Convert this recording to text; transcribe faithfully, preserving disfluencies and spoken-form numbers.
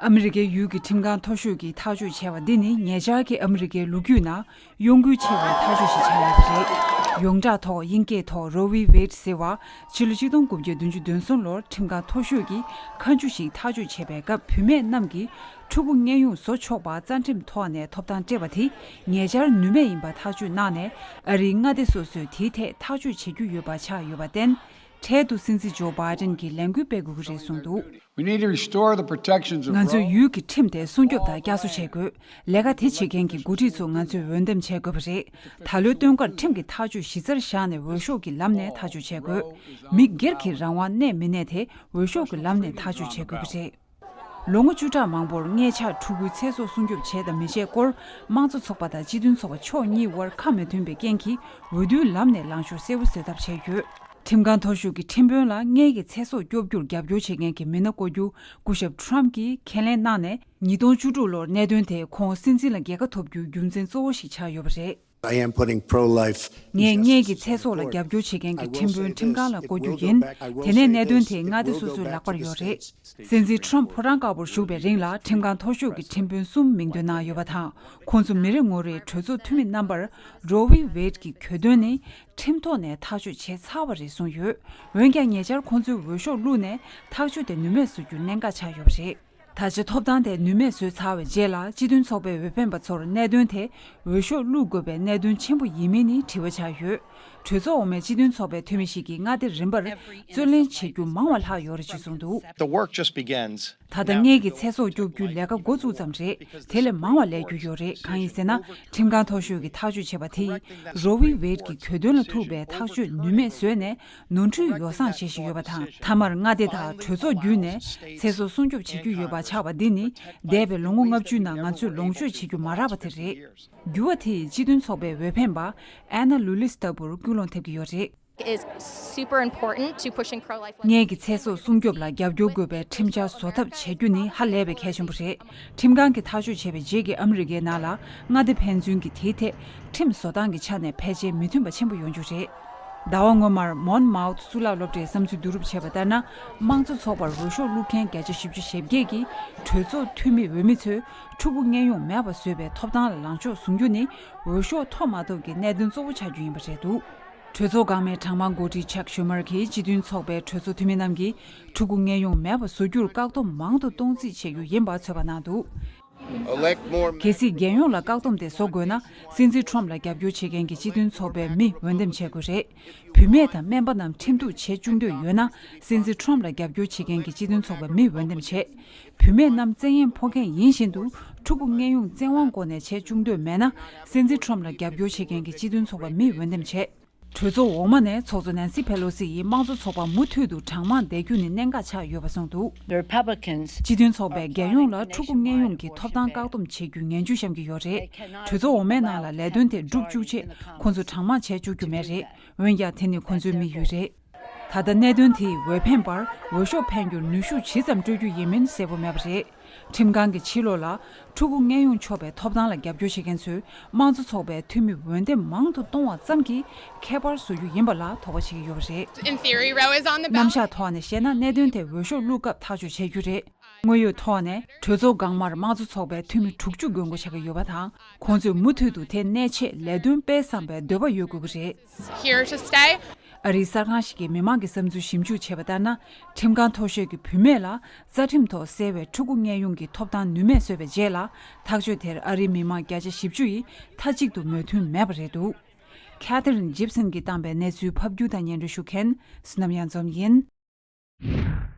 ཨ་མི་རི་ཀའི་ཡུལ་གྱི་ཁྲིམས་ཁང་མཐོ་ཤོས་ཀྱིས་ཐག་གཅོད་བྱས་པ་འདི་ནི་ཉེ་ཆར་གྱི་ཨ་མི་རི་ཀའི་ལོ་རྒྱུས་ནང་གཡོ་འགུལ་ཆེ་བའི་ཐག་གཅོད་ཞིག་ཆགས་ཡོད་པ་རེད། ཡོངས་གྲགས་ཐོག་དབྱིན་སྐད་ཐོག་Roe v. Wade ཟེར་བ། ཕྱི་ལོ་ཆིག་སྟོང་དགུ་བརྒྱ་བདུན་ཅུ་དོན་གསུམ་ལོར་ཁྲིམས་ཁང་མཐོ་ཤོས་ཀྱིས་མཁའ་འགྲུལ་ཞིག་ཐག་གཅོད་བྱས་པའི་སྐབས། བུད་མེད་རྣམས་ཀྱིས་ཕྲུ་གུ་གཉེན་ཡོངས་བཟོ་ཆོག་པ་རྩ་ཁྲིམས་ཐོག་ནས་ཐོབ་ཐང་སྤྲད་པ་དེ་ཉེ་ཆར་ནུས་མེད་ཡིན་པ་ཐག་གཅོད་གནང་ནས། ཨ་རིའི་མངའ་སྡེ་སོ་སོས་དེའི་ཐད་ཐག་གཅོད་བྱེད་རྒྱུ་ཡོད་པ་ཆགས་ཡོད་པར་བརྟེན། འཕྲལ་དུ་སྲིད་འཛིན་ཇོ་བྷའི་ཌེན་གྱིས་ལས་འགུལ་སྤེལ་དགོས་ཀྱི་རེད་གསུངས་འདུག We need to restore the protections of ང་ཚོས་ཡུལ་གྱི་ཁྲིམས་དེ་སྲུང་སྐྱོབ་དང་བསྐྱར་གསོ་བྱེད་དགོས། ལས་ཀ་དེ་བྱེད་མཁན་གྱི་འགོ་ཁྲིད་ཚོ་ང་ཚོས་འོས་འདེམས་བྱེད་དགོས་པ་རེད། ད་ལོའི་སྟོན་ཁར་ཁྲིམས་ཀྱི་ཐག་གཅོད་གཞི་རྩར་བཞག་ནས་འོས་ཤོག་གི་ལམ་ནས་ཐག་གཅོད་བྱེད་དགོས། མི་སྒེར་གྱི་རང་དབང་གནས་མི་གནས་དེ་འོས་ཤོག་གི་ལམ་ནས་ཐག་གཅོད་བྱེད་དགོས་ཀྱི་རེད། ལོ་ངོ་བཅུ་ཕྲག་མང་པོར་ངེད་ཅག་ཕྲུ་གུའི་ཚེ་སྲོག་སྲུང་སྐྱོབ་བྱས་དང་མི་བྱས་སྐོར་དམངས་གཙོ་ཚོགས་པ་དང་སྤྱི་མཐུན་ཚོགས་པ་ཕྱོགས་གཉིས་དབར་ཁ་མི་མཐུན་པའི་རྐྱེན་གྱིས། འོས་བསྡུའི་ལམ་ནས་ལངས་ཕྱོགས་གསལ་པོ་བཟོ་ཐབས་བྱས་ཡོད། ཁྲིམས་ཁང་མཐོ་ཤོས་ཀྱི་ཁྲིམས་དཔོན་ལ་ངེད་ཀྱི་ཚེ་སྲོག་སྐྱོབ་རྒྱུར་རྒྱབ་སྐྱོར་བྱེད་མཁན་གྱི་མི་སྣ་བསྐོ་རྒྱུ་སྐུ་ཞབས་ཊམ་གྱིས་ཁས་ལེན་གནང་ནས། ཉིས་སྟོང་བཅུ་དྲུག་ལོར་གནད་དོན་དེ་ཁོང་སྲིད་འཛིན་ལ་རྒྱལ་ཁ་ཐོབ་རྒྱུའི་རྒྱུ་མཚན་གཙོ་བོ་ཞིག་ཆགས་ཡོད་པ་རེད། I am putting pro-life ངས་ངེད་ཀྱི་ཚེ་སྲོག་ལ་རྒྱབ་སྐྱོར་བྱེད་མཁན་གྱི་ཁྲིམས་དཔོན་ཁྲིམས་ཁང་ལ་བསྐོ་རྒྱུ་ཡིན། དེ་ནས་གནད་དོན་དེ་མངའ་སྡེ་སོ་སོའི་ལག་པར་ཡོད་རེད། སྲིད་འཛིན་ཊམ་ཕོ་བྲང་དཀར་པོར་བཞུགས་པའི་རིང་ལ་ཁྲིམས་ཁང་མཐོ་ཤོས་ཀྱི་ཁྲིམས་དཔོན་གསུམ་མིང་འདོན་གནང་ཡོད་པ་དང་། ཁོང་ཚོ་མི་རེ་ངོ་རེས་གྲོས་ཚོགས་འཐུས་མི་རྣམ་པར་Roe v. Wade གྱི་གྱོད་དོན་ནི་ཁྲིམས་ཐོག་ནས་ཐག་གཅོད་བྱས་ཚར་བ་རེད་གསུངས་ཡོད། འོན་ཀྱང་ཉེ་ཆར་ཁོང་ཚོའི་འོས་ཤོག་བླུགས་ནས་ཐག་གཅོད་དེ་ནུས་མེད་བཟོ་རྒྱུར་གནད་འགག་ཆགས་ཡོད་པ་རེད། ད་ཆ་ཐོབ་ཐང་དེ་ནུས་མེད་བཟོས་ཚར་བའི་རྗེས་ལ། སྤྱི་མཐུན་ཚོགས་པའི་འོས་འཕེན་པ་ཚོར་གནད་དོན་དེ་འོས་ཤོག་བླུག་དགོས་པའི་གནད་དོན་ཆེན་པོ་ཡིན་མིན་ནི་དྲི་བ་ཆགས་ཡོད། གྲོས་ཚོགས་འོག་མའི་སྤྱི་མཐུན་ཚོགས་པའི་འཐུས་མི་ཞིག་གིས་མངའ་སྡེ་རིམ་པར་རྩོད་ལེན་བྱེད་རྒྱུ་མང་བ་ལྷག་ཡོད་རེད་ཅེས་གསུངས་འདུག The work just begins. ད་ལྟ་ངེད་ཀྱི་ཚེ་སྲོག་སྐྱོབ་རྒྱུའི་ལས་ཀ་འགོ་བཙུགས་ཙམ་རེད། དེ་ལས་མང་བ་ལས་རྒྱུ་ཡོད་རེད། གང་ཡིན་ཟེར་ན། ཁྲིམས་ཁང་མཐོ་ཤོས་ཀྱིས་ཐག་གཅོད་བྱས་པ་དེས་Roe v. Wade གྱི་གྱོད་དོན་ལ་ཐུག་པའི་ཐག་གཅོད་ནུས་མེད་བཟོས་ནས། ནོར་འཁྲུལ་ཡོ་བསྲང་བྱེད་བཞིན་ཡོད་པ་དང་། མཐའ་མར་མངའ་སྡེ་དང་གྲོས་ཚོགས་བརྒྱུད་ནས་ཚེ་སྲོག་སྲུང་སྐྱོབ་བྱེད་རྒྱུ་ཡོད་པ་ཆགས་པ་འདི་ནི། འདས་པའི་ལོ་ངོ་ལྔ་བཅུའི་ནང་ང་ཚོས་ལོངས་སྤྱོད་བྱེད་རྒྱུ་མ་རག་པ་དེ་རེད། འགྱུར་བ་དེ་ཡིས་སྤྱི་མཐུན་ཚོགས་པའི་འོས་འཕེན་པ་Anna Lewis ལྟ་བུར་སྐུལ་སློང་ཐེབས་ཀྱི་ཡོད་རེད། Is super important to pushing pro-life legislation. ངེད་ཀྱི་ཚེ་སྲོག་སྲུང་སྐྱོབ་ལ་རྒྱབ་སྐྱོར་དགོས་པའི་ཁྲིམས་འཆར་བཟོ་ཐབས་བྱེད་རྒྱུ་ནི་ཧ་ལས་པའི་གལ་ཆེན་པོ་རེད། ཁྲིམས་ཁང་གིས་ཐག་གཅོད་བྱས་པའི་རྗེས་ཀྱི་ཨ་མི་རི་ཀའི་ནང་ལ་མངའ་སྡེ་ཕན་ཚུན་གྱི་དེའི་ཐད་ཁྲིམས་བཟོ་སྟངས་ཀྱི་ཆ་ནས་ཕལ་ཆེར་མི་མཐུན་པ་ཆེན་པོ་ཡོང་རྒྱུ་རེད། ཟླ་བ་སྔོན་མར་མོན་མའུཐ་གཙུག་ལག་སློབ་གྲྭའི་བསམ་ཚུལ་བསྡུ་རུབ་བྱས་པ་ལྟར་ན། དམངས་གཙོ་ཚོགས་པར་འོས་ཤོག་བླུག་མཁན་བརྒྱ་ཆ་བཞི་བཅུ་ཞེ་བརྒྱད་ཀྱིས་གྲོས་ཚོགས་འཐུས་མི་འོས་མི་ཚོས་ཕྲུ་གུ་གཉེན་ཡོང་མེད་པ་བཟོས་པའི་ཐོབ་ཐང་ལ་ལངས་ཕྱོགས་བཟུང་རྒྱུ་ནི་འོས་ཤོག་ཐོབ་མ་ཐོབ་ཀྱི་གནད་དོན་གཙོ་བོ་ཆགས་རྒྱུ་ཡིན་པ་རེད་འདུག་གྲོས་ཚོགས་འགག་མའི་གྲངས་མང་འགོ་ཁྲིད་ཅག་ཤུ་མར་གྱིས་སྤྱི་མཐུན་ཚོགས་པའི་གྲོས་ཚོགས་འཐུས་མི་རྣམས་ཀྱིས་ཕྲུ་གུ་གཉེན་ཡོང་མེད་པ་བཟོ་རྒྱུར་བཀག་སྡོམ་མང་དུ་གཏོང་རྩིས་བྱེད་རྒྱུ་ཡིན་པ་ཚོད་དཔག་གནང་འདུག Elect more གལ་སྲིད་རྒྱལ་ཡོངས་ལ་བཀག་སྡོམ་དེ་བཟོ་དགོས་ན། སྲིད་འཛིན་ཊམ་ལ་རྒྱབ་སྐྱོར་བྱེད་མཁན་གྱི་སྤྱི་མཐུན་ཚོགས་པའི་མི་འོས་འདེམས་བྱེད་དགོས་རེད། བུད་མེད་དང་སྨན་པ་རྣམས་ཁྲིམས་གཏུག་བྱེད་བཅུག་འདོད་ཡོད་ན། སྲིད་འཛིན་ཊམ་ལ་རྒྱབ་སྐྱོར་བྱེད་མཁན་གྱི་སྤྱི་མཐུན་ཚོགས་པའི་མི་འོས་འདེམས་བྱེད། བུད་མེད་རྣམས་བཙན་གཡེམ་ཕོག་མཁན་ཡིན་བཞིན་དུ། ཕྲུ་གུ་གཉེན་ཡོང་བཙན་དབང་སྒོ་ནས་བྱེད་བཅུག་འདོད་མེད་ན། སྲིད་འཛིན་ཊམ་ལ་རྒྱབ་སྐྱོར་བྱེད་མཁན་གྱི་སྤྱི་མཐུན་ཚོགས་པའི་མི་འོས་འདེམས་བྱེད། གྲོས་ཚོགས་འོག་མ་ནས་ཚོགས་གཙོ་ནན་སི་ཕེ་ལོ་སི་ཡིས་དམངས་གཙོ་ཚོགས་པ་མུ་མཐུད་དུ་གྲངས་མང་བསྡད་རྒྱུ་ནི་གནད་འགག་ཆགས་ཡོད་པ་གསུངས་འདུག The Republicans སྤྱི་མཐུན་ཚོགས་པས་རྒྱལ་ཡོངས་ལ་ཕྲུ་གུ་གཉེན་ཡོང་གི་ཐོབ་ཐང་བཀག་སྡོམ་བྱེད་རྒྱུའི་ངན་ཇུས་བཤམས་ཀྱི་ཡོད་རེད། གྲོས་ཚོགས་འོག་མའི་ནང་ལ་ལས་དོན་དེ་སྒྲུབ་བཅུག་ཆེད་ཁོང་ཚོ་གྲངས་མང་བྱས་བཅུག་རྒྱུ་མེད་རེད། འོན་ཀྱང་དེ་ནི་ཁོང་ཚོའི་དམིགས་ཡུལ་རེད། ད་ལྟ་གནད་དོན་དེས་འོས་འཕེན་པར་འོས་ཤོག་འཕེན་རྒྱུར་ནུས་ཤུགས་ཇི་ཙམ་སྤྲོད་རྒྱུ་ཡིན་མིན་གསལ་པོ་མེད་པ་རེད། ཁྲིམས་ཁང་གིས་ཕྱི་ལོགས་ལ་ཕྲུ་གུ་གཉེན་ཡོང་ཆོག་པའི་ཐོབ་ཐང་ལ་རྒྱབ་སྐྱོར་བྱེད་མཁན་ཚོས་དམངས་གཙོ་ཚོགས་པའི་འཐུས་མི་འོས་འདེམས་མང་དུ་གཏོང་བ་ཙམ་གྱིས་ཁྱད་པར་བཟོ་རྒྱུ་ཡིན་པ་ལ་དོགས་པ་བྱེད་ཀྱི་ཡོད་པ་རེད། In theory, Roe is on the རྣམ་ballot. གཞག་ཐོག་ནས་བཤད་ན། གནད་དོན་དེ་འོས་ཤོག་བླུག་སྐབས་ཐག་གཅོད་བྱེད་རྒྱུ་རེད། དངོས་ཡོད་ཐོག་ནས་གྲོས་ཚོགས་འགག་མར་དམངས་གཙོ་ཚོགས་པའི་འཐུས་མི་དྲུག་ཅུ་དགོས་མཁོ་ཆགས་ཀྱི་ཡོད་པ་དང་། ཁོང་ཚོས་མུ་མཐུད་དུ་དེ་གནས་ཆེད་ལས་དོན་སྤེལ་བསམ་པའི་འདོད་པ་ཡོད་དགོས་ཀྱི་རེད། Here to stay. ཨ་རིའི་གསར་ཁང་ཞིག་གིས་མི་མང་གི་བསམ་ཚུལ་ཞིབ་འཇུག་བྱས་པ་ལྟར་ན། ཁྲིམས་ཁང་མཐོ་ཤོས་ཀྱིས་བུད་མེད་ལ་རྩ་ཁྲིམས་ཐོག་གསལ་བའི་ཕྲུ་གུ་གཉེན་ཡོང་གི་ཐོབ་ཐང་ནུས་མེད་བཟོས་པའི་རྗེས་ལ། ཐག་གཅོད་དེར་ཨ་རིའི་མི་མང་བརྒྱ་ཆ་བཞི་བཅུ་ཡིས་མཐའ་གཅིག་ཏུ་མོས་མཐུན་མེད་པ་རེད་འདུག Catherine Gibson གྱིས་བཏང་པའི་གནས་ཚུལ་ཕབ་སྒྱུར་དང་སྙན་སྒྲོན་ཞུ་མཁན་བསོད་ནམས་གཡང་འཛོམས་ཡིན།